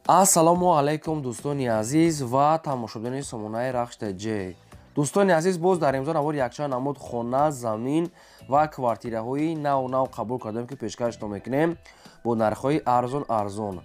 Ассалому алайкум, дӯстони азиз ва тамошобинони сомонаи Рахш ТЖ. Дӯстони азиз, боз дар имзо навори якчанд намуд хона, замин ва квартираҳои нав нав қабул кардем, ки пешкашто мекунем бо нархҳои арзон арзон.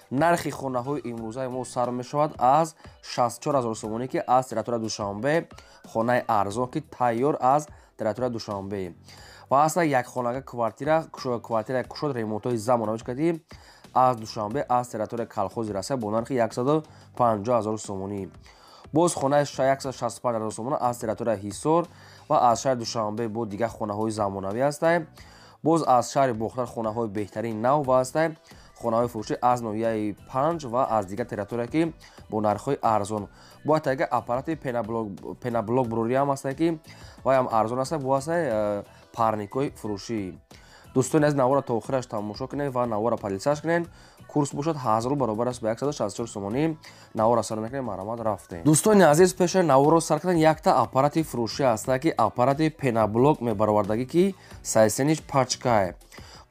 Нархи хонаҳои имрӯзаи мо сар мешавад аз 64 ҳазор сомонӣ, ки аз территория Душанбе, хонаи арзон, ки тайёр аз территория Душанбе. Ва аста як хонага квартира, квартира кушод, ремонтҳои замонавӣ кардӣ аз Душанбе, аз территория Колхози Россия бо нархи 150 ҳазор сомонӣ. Боз хонаи 165 ҳазор сомонӣ аз территория Ҳисор ва аз шаҳри Душанбе бо дигар хонаҳои замонавӣ ҳастанд. Боз аз шаҳри Бохтар хонаҳои беҳтарин нав ва ҳастанд. Хонаҳои фурӯшӣ аз ноҳияи Панҷ ва аз дигар территория, ки бо нархҳои арзон. Бояд тага аппарати пеноблок бурориам ҳастанд, ки вайам арзон аст, бо ҳастанд парникҳои фурӯшӣ. Дӯстони аз навора то охираш тамошо кунед ва навора подписаться кунед. Курс бошад 1000 баробар аст ба 164 сомонӣ. Навора сар мекунем, марҳамат, рафтем. Дӯстони азиз, пеши наворо сар кардан якта аппарати фурӯшӣ ҳаста, ки аппарати пеноблок мебаровардагӣ, ки сайсениш пачкае.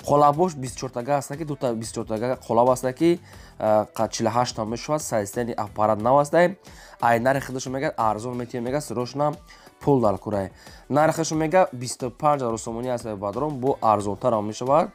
Қолабош 24тага ҳаста, ки дута 24тага қолаб ҳаста, ки 48 та мешавад. Сайсени аппарат нав ҳаста. Ай нархи худашо мегӯяд, арзон метиҳем, мегӯяд, сирошна пул дар курай. Нархашо мега 25 ҳазор сомонӣ аст, бадрон бо арзонтарам мешавад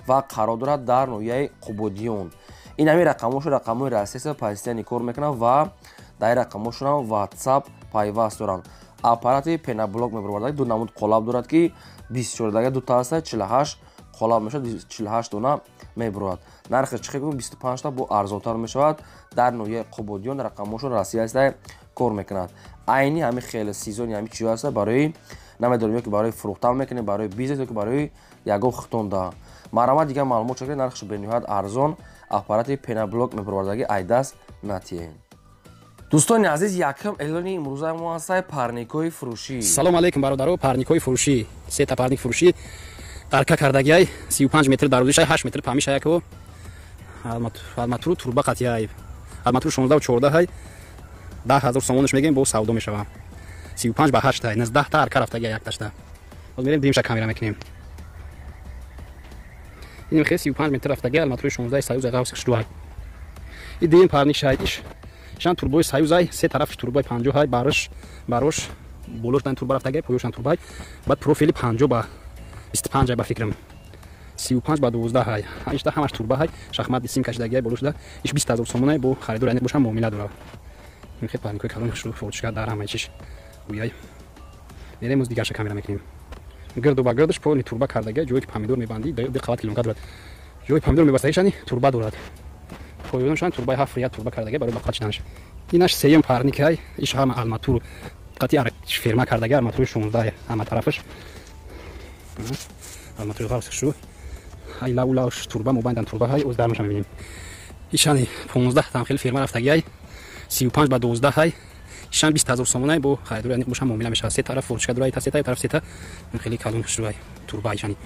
ва қарор дорад дар ноҳияи Қубодиён. Ин ҳамин рақамошо рақамҳои Россия постоянно кор мекунанд ва дар ин рақамошонам WhatsApp пайваст доранд. Аппарати пеноблок мебаровард, ду намуд қолаб дорад, ки 24 дага дута ҳаста, 48 қолаб мешавад, 48 дона мебарояд. Нархи чӣ хел 25 та бо арзонтар мешавад. Дар ноҳияи Қубодиён рақамҳошон Россия аста кор мекунад. Айни ҳамин хеле сезони ҳамин чиё аста, барои намедонем, ё ки барои фурӯхтан мекунем, барои бизнес ё ки барои ягон хитонда. Марҳамат, дигар маълумот чакунед, нархаш бениҳоят арзон. Аппарати пеноблок мебаровардагӣ айдаст натиҳем. Дӯстони азиз, якум эълони имрӯзаи мо ҳастай парникҳои фурӯшӣ. Салом алейкум, бародаро, парникҳои фурӯшӣ, сета парник фурӯшӣ арка кардагиай, 35 метр дарозишай, 8 метр памишай, яко арматуру турба қатиай, арматуру 16 14 ҳай, 10 ҳазор сомонаш мегем, бо савдо мешава. 35 ба 8 тай, 19 та арка рафтагиай якташта. Боз мерем, димша камера мекунем. Инем хе 35 метр рафтагиай, арматури 16 Союз ғавс хушдуай. И дим парник шайдиш. Шан турбои Союзай, се тарафш турбои 50 ҳай, барш барош болош дан турба рафтагиай, поёшан турбай. Баъд профили 50 ба 25 ба фикрам. 35 ба 12 ҳай. Ишта ҳамаш турба ҳай, шахмат сим кашидагиай болошда. Иш 20 ҳазор сомонай, бо харидор айнек бошам муомила дорад. Ин хел парникҳои калон хушу форчика дар ҳамаи чиш гӯяй. Мерем, оз дигарша камера мекунем. Гирду ба гирдаш полни турба кардагиай, ҷое ки помидор мебандӣ, ду қабат плёнка дорад. Ҷои помидор мебастагишани турба дорад. Поёнашан турбаи ҳафт ряд турба кардагиай барои бақат шиданаш. Инаш сеюм парникай, иш ҳама арматуру қати ферма кардагиай, арматури 16 ҳама тарафаш. Арматури ғавс шу. Ай лаулаш турба мобайндан турба ҳай, оз дармаша мебинем. Ишани 15 там хеле ферма рафтагиай, 35 ба 12 ҳай, ишан 20 ҳазор сомонай, бо харидор яъне бошам муомила мешавад. Се тараф фурӯшка дорад, та сета тараф сета, хеле калон шуай турба ишани.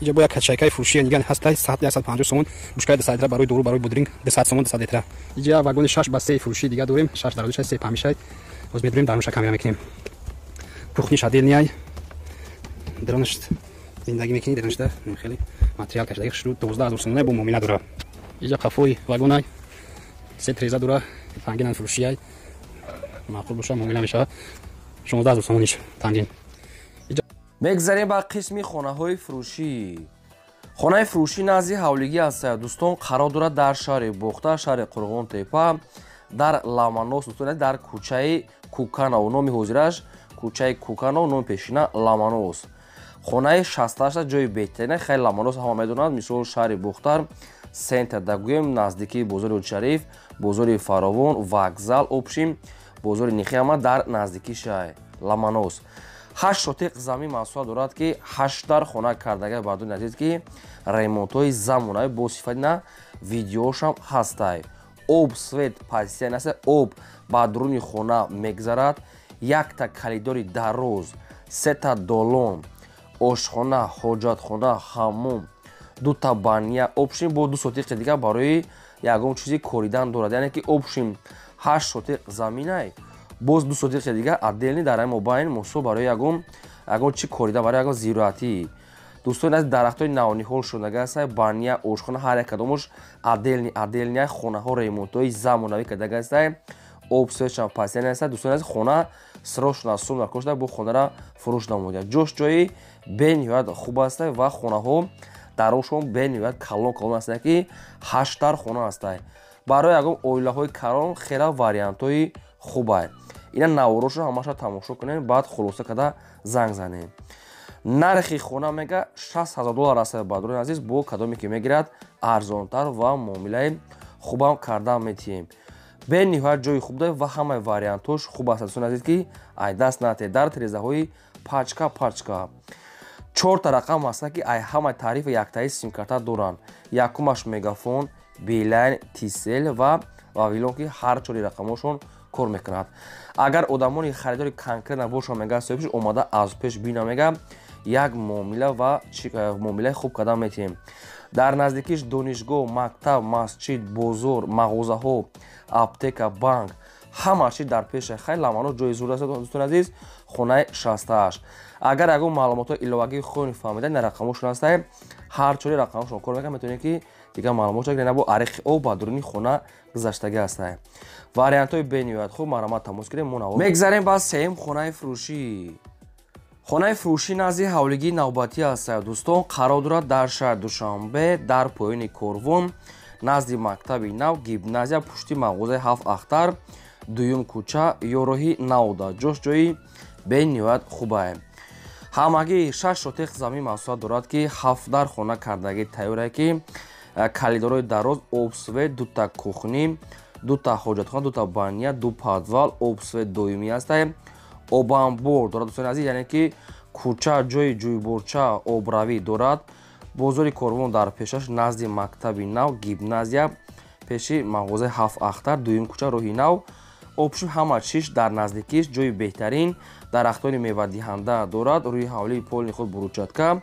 Иҷа бо як качайкаи фурӯши ниган ҳастай, 150 сомон, бушкаи 200 литра барои дору, барои будринг 200 сомон 200 литра. Иҷа вагони 6 ба 3 фурӯши дига дорем, 6 дарозишай, 3 памишай. Боз медурем, дармаша камера мекунем. Кухниш отдельный, дронаш зиндагӣ мекунӣ, дронашда хеле материал кашидаги хушрӯ, 12 ҳазор сомонай, бо муомила дорад. Иҷа қафои вагонай, се треза дора, тангинан фурӯшиай, маъқул боша муомила мешавад, 16 ҳазор сомониш тангин. Мегзарем ба қисми хонаҳои фурӯшӣ. Хонаи фурӯшӣ назди ҳавлигӣ аст, дӯстон, қарор дорад дар шаҳри Бохтар, шаҳри Қурғонтепа, дар Ламанос, дӯстон, дар кӯчаи Куканов, номи ҳозираш кӯчаи Куканов, номи пешина Ламанос. Хонаи 68 ҷои беҳтарина, хеле Ламанос ҳама медонанд, мисол шаҳри Бохтар, центр да гӯем, наздикии бозори Шариф, бозори Фаровон, вокзал, общим бозори Нихи ҳама дар наздикии шаҳр Ламанос. 8 сотиқ замин масоҳат дорад, ки 8 дар хона кардагай, бардони азиз, ки ремонтҳои замонавӣ бо сифати на видеошам ҳастай. Об, свет постоянно аст, об ба дуруни хона мегзарад, якта коридори дароз, сета долон, ошхона, ҳоҷатхона, ҳаммом, дута баня, общим бо 2 сотиқи дигар барои ягон чизи коридан дорад. Яъне ки общим 8 сотиқ заминай, боз 2 сотиқи дигар отдельный дар ҳамин мобайн мусо барои ягон чи коридан, барои ягон зироатӣ. Дӯстони азиз, дарахтои навниҳол шудага аста, баня, ошхона, ҳар як кадомош отдельный отдельный, хонаҳо ремонтҳои замонавӣ кардага аста, об светшам постоянный аста. Дӯстони азиз, хона срочно сум дар кошта бо хонара фурӯш намода. Ҷош ҷои бениҳоят хуб аста ва хонаҳо дарошон бениҳоят калон калон аста, ки ҳаштар хона аста. Барои ягон оилаҳои калон хела вариантҳои хубай. Ина наворошро ҳамаша тамошо кунем, баъд хулоса карда занг занем. Нархи хона мега 60 000 доллар аст, бардорони азиз, бо кадоме ки мегирад арзонтар ва муомилаи хубам карда метиҳем. Бениҳоят ҷои хуб дорад ва ҳамаи вариантҳош хуб аст, дӯстони азиз, ки ай даст натиҳед. Дар тирезаҳои пачка пачка чорта рақам ҳастанд, ки ай ҳамаи тарифи яктаи симкарта доранд. Якумаш Мегафон, Билайн, Тисел ва Вавилон, ки ҳар чори рақамҳошон кор мекунад. Агар одамони харидори конкретно бошанд, мега, соҳибш омада аз пеш бина, мега, як муомила ва муомилаи хуб карда метиҳем. Дар наздикиш донишгоҳ, мактаб, масҷид, бозор, мағозаҳо, аптека, банк, ҳама чиз дар пеша. Хай ламано ҷои зур аст, дӯстони азиз, хонаи 68. Агар ягон маълумотҳои иловагии хоҳед фаҳмида, ин рақамҳошон ҳастанд, ҳар чори рақамҳошон кор мекунад, метавонед ки дигар маълумот гиред. Бо ариқи об ба дуруни хона гузаштагӣ ҳастанд. Вариантҳои бениҳоят хуб, марҳамат, тамос гирем. Мо мегзарем ба сеюм хонаи фурӯшӣ. Хонаи фурӯшӣ назди ҳавлигии навбатӣ аст, дӯстон, қарор дорад дар шаҳри Душанбе, дар поёни Корвон, назди мактаби нав, гимназия, пушти мағозаи Ҳафт Ахтар, дуюм кӯча ё роҳи Навода. Ҷош ҷои бениҳоят хубае. Ҳамагӣ 6 шотиқ замин масоҳат дорад, ки ҳафт дар хона кардагӣ тайёре, ки калидорҳои дароз, об, свет, дута кухни, дута ҳоҷатхона, дута баня, ду подвал, об, свет доимӣ ҳастае, обанбор дорад, дӯстони азиз, яъне ки кӯча ҷои ҷӯйборча обравӣ дорад. Бозори Корвон дар пешаш, назди мактаби нав, гимназия, пеши мағозаи Ҳафт Ахтар, дуюм кӯча, роҳи Нав. Обшӯ ҳама чиз дар наздикиш, ҷои беҳтарин, дарахтони мевадиҳанда дорад. Рӯи ҳавлии полный худ брусчатка,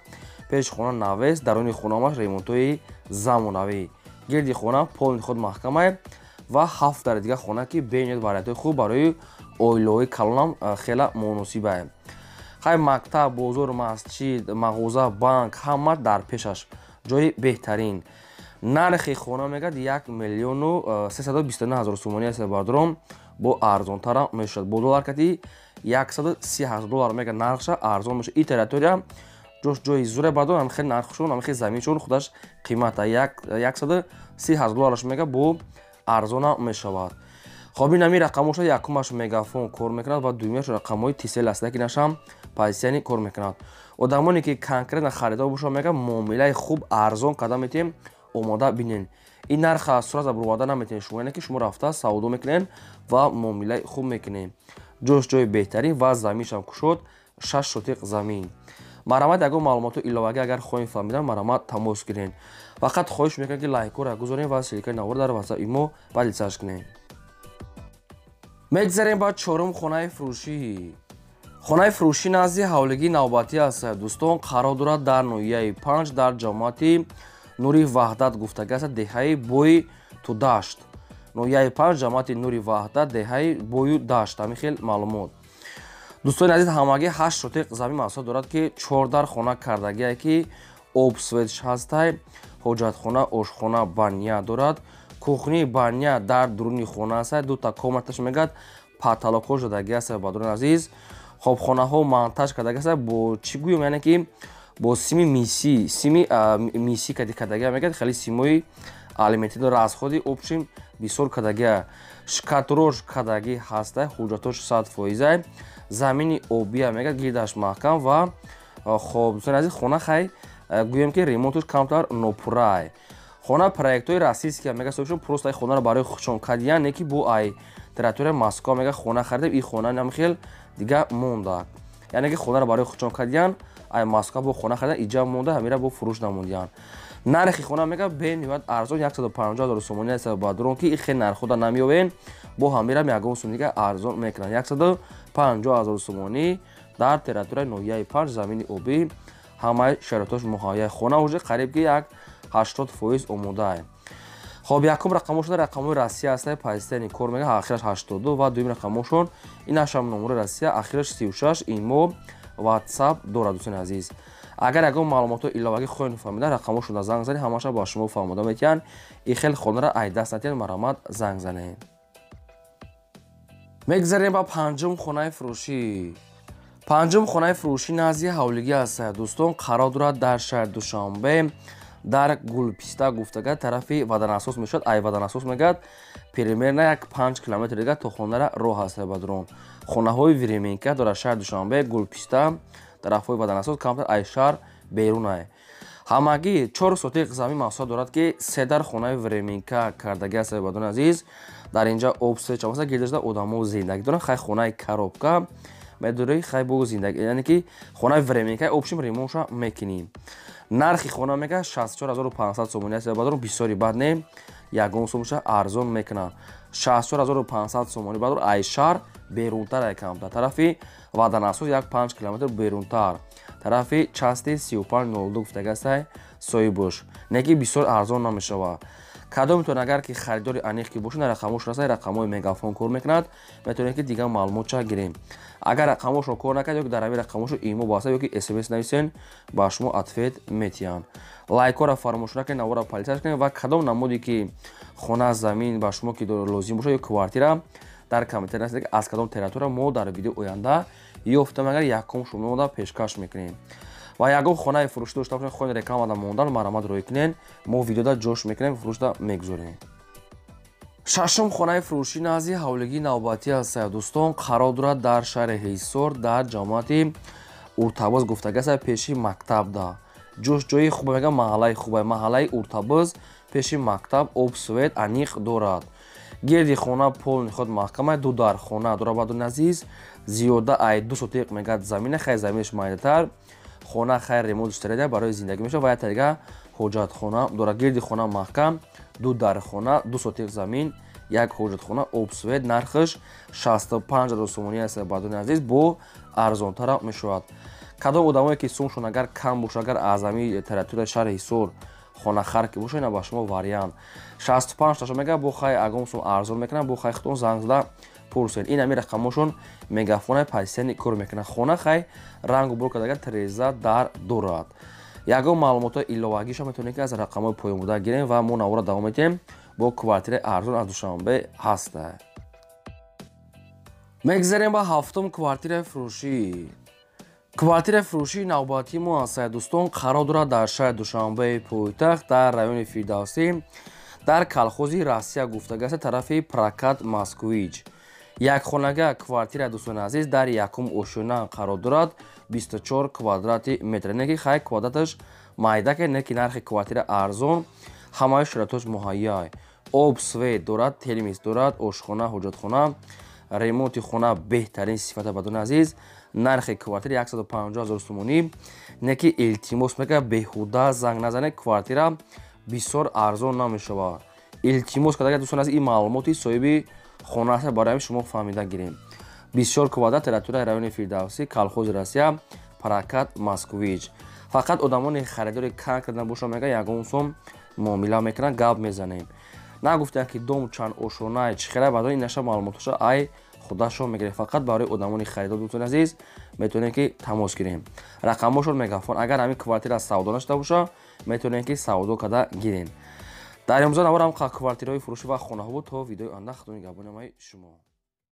пеши хона навес, даруни хонаамаш ремонтҳои замонавӣ, гирди хона полный худ маҳкамае ва ҳафт дари дигар хона, ки бениҳоят вариантҳои хуб барои оилаҳои калонам хела муносибае. Хай мактаб, бозор, масҷид, мағоза, банк ҳама дар пешаш, ҷои беҳтарин. Нархи хона мегӯяд 1 329 000 сомонӣ аст, бардором, бо арзонтарам мешавад. Бо доллар кати 130 000 доллар мега нархша арзон мешавад. И территория ҷош ҷои зуре, бардор, ҳамихел нархшон, ҳамихел заминшон худаш қимата 130 000 доллараш мега, бо арзона мешавад. Хоб, ин ҳамин рақамҳоша: якумаш Мегафон кор мекунад ва дуюмаш рақамҳои Тисел аст, ки нашам постоянный кор мекунад. Одамоне ки конкретно харидор бошанд, мега, муомилаи хуб арзон карда метиҳем, омода бинен. Ин нарха сурата буроварда наметавонед шумо, яъне ки шумо рафта савдо мекунед ва муомилаи хуб мекунед. Ҷош ҷои беҳтарин ва заминшам кушод, 6 шотиқ замин. Марҳамат, ягон маълумоти иловагӣ агар хоҳем фаҳмидан, марҳамат, тамос гиред. Фақат хоҳиш мекунем, ки лайкҳоро гузорем ва ссылкаи навор дар ватсап имо поделиться кунем. Мегзарем ба чорум хонаи фурӯшӣ. Хонаи фурӯшӣ назди ҳавлигии навбатӣ аст, дӯстон, қарор дорад дар ноҳияи Панҷ, дар ҷамоати Нури Ваҳдат гуфтага аст, деҳаи Бои Тудашт. Ноҳияи Панҷ, ҷамоати Нури Ваҳдат, деҳаи Бою Дашт. Ҳамин хел маълумот, дӯстони азиз. Ҳамагӣ 8 шотиқ замин масоҳат дорад, ки чордар хона кардагие, ки об, светш ҳастай, ҳоҷатхона, ошхона, баня дорад, кухни, баня дар дуруни хона аст, дута комнаташ мегӯяд, потолокҳо шудагӣ аст, бардорони азиз. Хоб, хонаҳо монтаж кардаги аст бо чӣ гӯем, яъне ки бо сими мисӣ, сими мисӣ кардагия, мегӯяд, хеле симои алюминий дора, расходи общем бисёр кардагия, шкатурош кардагӣ ҳаста, ҳуҷҷатош 100%, замини обия, мегӯяд, гирдаш маҳкам. Ва хоб, дӯстони азиз, хона хай гӯем ки ремонташ камтар нопуррай. Хона проектҳои российския, мега, соҳибшон просто ай хонаро барои худшон кардиян, не ки бо ай территорияи Москва, мега, хона харидем, и хона намхел дига монда, яъне ки хонаро барои худшон кардиян, ай Москва бо хона харидан, иҷа монда, ҳамира бо фурӯш намондиян. Нархи хона мега бениҳоят арзон, 150 ҳазор сомонӣ аст, бадрон, ки ихе нархода намеёбен, бо ҳамирам ягон сум дига арзон мекунанд. 150 ҳазор сомонӣ дар территорияи ноҳияи Панҷ, замини обӣ, ҳамаи шароитош муҳайя, хона уже қариб ки як 80% омодае. Хоб, якум рақамошон рақамҳои Россия ҳаста, постоянный кор мега, ахираш 82, ва дуюм рақамошон ин ашам номери Россия, ахираш 36, имо, ватсап дорад. Дӯстони азиз, Агар ягон маълумотҳо иловагӣ хоҳед фаҳмида, рақамҳошонда занг занед, ҳамаша ба шумо фаҳмода метиҳанд. И хел хонара ай даст натиҳанд, марҳамат занг занед. Мегзарем ба панҷум хонаи фурӯшӣ. Панҷум хонаи фурӯшӣ назди ҳавлигӣ аст, дӯстон, қарор дорад дар шаҳри Душанбе, дар Гулписта гуфтага, тарафи Ваданасос мешавад. Ай Ваданасос мегӯяд, примерно як 5 километр дига то хонара роҳ аст. Бадрон хонаҳои временка дорад шаҳри Душанбе, Гулписта, тарафҳои Ваданасос, камтар ай шаҳр берунай. Ҳамагӣ 4 сотиқ замин маҳсулот дорад, ки се дар хонаи временка кардагӣ аст. Бадони азиз, дар инҷа об се чаваса гирдашда, одамо зиндагӣ доранд. Хай, хонаи коробка медорӣ, хай бо зиндагӣ, яъне ки хонаи временка общем ремонтша мекунӣ. Нархи хона мега 64500 сомонӣ аст. Бадрон, бисёри бад не, ягон сомоша арзон мекунад. 64500 сомонӣ, бадрон, ай шаҳр берунтар, ай камтар тарафи Ваданасос як 5 километр берунтар, тарафи части 3502 гуфтагастай соҳибош. Не ки бисёр арзон намешавад. Кадомтон агар ки харидори аниқ ки бошед, рақамҳош расай, рақамҳои Мегафон кор мекунад, метавонед ки дигар маълумотча гирем. Агар рақамҳошро кор накард, ё ки дар ҳамин рақамҳошо имо баста, ё ки смс нависен, ба шумо ответ метиҳанд. Лайкҳоро фаромӯш накунед, навора подписаться кунед ва кадом намуде ки хона, замин ба шумо ки лозим бошад ё квартира, дар комментария нависед, аз кадом территория. Мо дар видео оянда ёфтам, агар якум шумода пешкаш мекунем. Ва ягон хонаи фурӯшӣ дошта бошед, хоҳед рекламада мондан, марҳамат рӯй кунед, мо видеода ҷош мекунем, фурӯшда мегузорем. Шашум хонаи фурӯшӣ назди ҳавлигии навбатӣ аст, дӯстон, қарор дорад дар шаҳри Ҳисор, дар ҷамоати Уртабоз гуфтагааст, пеши мактабда. Ҷош ҷои хуба, мегӯям, маҳаллаи хуба, маҳаллаи Уртабоз, пеши мактаб, об, свет аниқ дорад. Гирди хона полный худ маҳкама, ду дар хона дорад. Бадони азиз, зиёда ай 2 сотиқ мегӯяд замина, хай заминаш майдатар, хона хайр ремонт штареда, барои зиндагӣ мешавад. Ва як тарига ҳоҷатхона дорад. Гирди хона маҳкам, ду дар хона, 2 сотиқ замин, як ҳоҷатхона, об, свет. Нархаш 65 000 сомонӣ аст. Бадони азиз, бо арзонтара мешавад. Кадом одамое ки сумшон агар кам бошад, агар аз ҳами территорияи шаҳри Ҳисор хонахар ки бошад, ина ба шумо вариант. 65 таша мега, бо хай агон сум арзон мекунад, бо хай худтон занг зада пурсед. Ин ҳами рақамҳошон Мегафонаи пасияни кор мекунад. Хона хай рангу бур кардага, треза дар дорад. Ягон маълумотҳои иловагиша метавонед ки аз рақамҳои поён буда гирем. Ва мо навора давом медиҳем, бо квартираи арзон аз Душанбе ҳаста. Мегзарем ба ҳафтум квартираи фурӯшӣ. Квартираи фурӯшии навбатии мо аст, дӯстон, қарор дорад дар шаҳри Душанбеи пойтахт, дар райони Фирдавсӣ, дар колхози Россия гуфтагааст, тарафи прокат Москвич. Якхонага квартира, дӯстони азиз, дар якум ошёна қарор дорад, 24 квадрати метр. Не ки хай квадраташ майдаке, не ки нархи квартира арзон, ҳамаи шароитош муҳайё. Об, свет дорад, термис дорад, ошхона, ҳоҷатхона, ремонти хона беҳтарин сифата. Бадони азиз, нархи квартира 150 000 сомонӣ. Не ки илтимос мекард, беҳуда занг назанед, квартира бисёр арзон намешавад. Илтимос карда, дӯстони азиз, ин маълумоти соҳиби хона аст, барои шумо фаҳмида гирем. 24 квадрат, территорияи райони Фирдавсӣ, колхози Россия, прокат Москвич. Фақат одамони харидори конкретно боша, мега ягон сом муомила мекунанд, гап мезанем. Нагуфтанд ки дом чанд ошонай, чӣ хела, баъдон ин наша маълумоташа ай худашон мегирем. Фақат барои одамони харидор, дӯстони азиз, метавонем ки тамос гирем. Рақамҳошон Мегафон. Агар ҳамин квартира савдо нашуда боша, метавонем ки савдо карда гирем. Дар имрӯза навор ҳам квартираҳои фурӯшӣ ва хонаҳо буд. То видеои оянда, худо нигаҳбони ҳамаи шумо.